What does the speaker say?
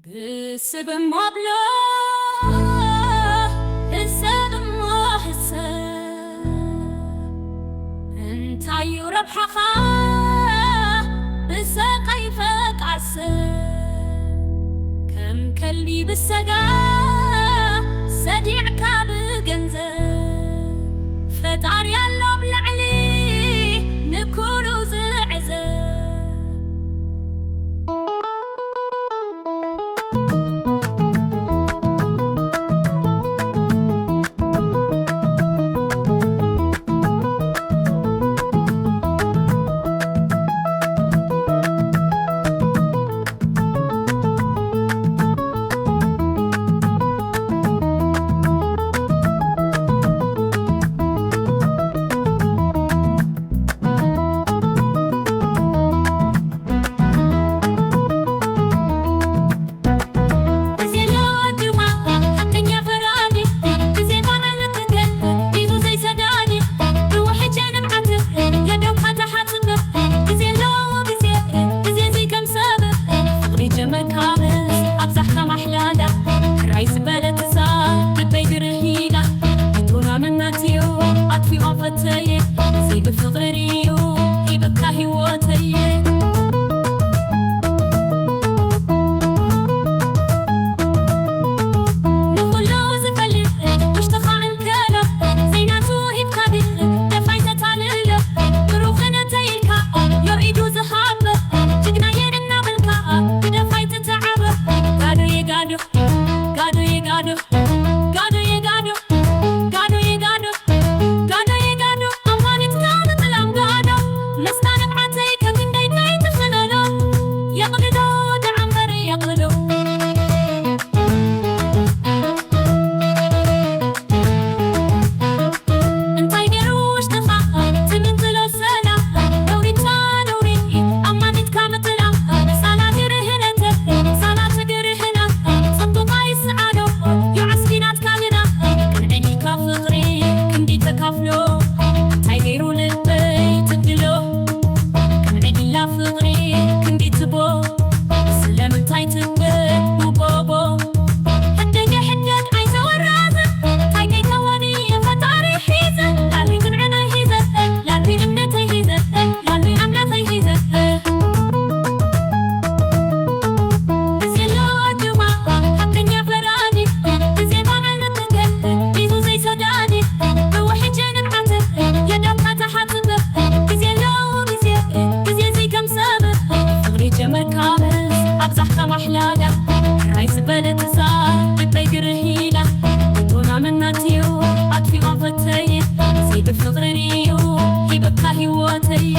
ብስብ እሞ ብሎ፣ ህሰብ እሞ ህሰብ። እንታዩ ረብሓኻ ብሰቃይ ፈቃር ሰብ? ከም ከልቢ ብሰጋ ሰዲዕካ ብገንዘብ። ፈጣሪ ኣሎ ኣብ ላዕሊ ንኩሉ ዝዕዘብ። ጀመርካ ምስ ኣብዛሕካ ማሕላላ፣ ሕራይ ዝበለት እዛ ልበይ ግርህ ኢላ። እቶና መናትዮ ኣጥፊኦ ፈተየ፣ እዚ ብፍቕሪ ድዩ ሂብካ ህይወተየ? ንኹሉ ዝፈልጥ ውሽጥኻ እንከሎ፣ ዘይናቱ ሂብካ ግን ደፋይ ተታልሎ። ብሩኽነተይ ኢልካ ዮ ኢዱ ዝሃበ፣ ጅግናየ እናበልካ ብደፋይ ትትዓበ። ጋዶየ ጋዶ፣ ጋዶየ ጋዶ፣ ጋዶየ ጋዶ፣ ጋዶየ ጋዶ፣ ጋዶየ ጋዶ። ኣማኒትካ ምጥላም ጋዶ፣ መስታ ንብዓተይ ከም ክንደይ እንታይ ትኽእሎ? የቕልዶ ደኣ እምበር የቕልዶ። እንታይ ገይሩ ውሽጥኻ ትምንትሎ ሰላ? ነውሪታ ነውሪ ኣማኒትካ ምጥላም። ሳላ ግርህነተ፣ ሳላ ትግርህና። ጽቡቕ ኣይስዓዶ፣ ዩ ዓስኪ ናትካ ግና። ክንዕድ ኢልካ ፍቕሪ ክንዲ ተካፍሎ። እንታይ ገይሩ ልበይ ትብሎ? ክንዕድ ኢላ ፍቕሪ ክንዲ ትቦ። ስለምንታይ ትብል ውቦቦ? ሕደገ ሕደግ ኣይተወራዘ፣ እንታይ ከይከወን እየ ፈጣሪ ሒዘ። ላሉይ ቅንዕናይ ሒዘ፣ ላሉይ እምነተይ ሒዘ፣ ላሉይ ኣምላኸይ ሒዘ። እዚ ኣሎ ድማ ሓቀኛ ፈራዲ፣ እዚ ባዕሉ ትገል፣ ኢሉ ዘይሰዳዲ። ብውሕጅ ንብዓት የዳምካ ተሓጽበ፣ ግዜ ኣለዎ ግዜ፣ ግዜ እዚ ከም ሰብ። ፍቕሪ ጀመርካ ምስ ኣብዛሕካ ማሕላላ፣ ሕራይ ዝበለት እዛ ልበይ ግርህ ኢላ። እቶና መናትዮ ኣጥፊኦ ፈተየ፣ እዚ ብፍቕሪ ድዩ ሂብካ ህይወተየ?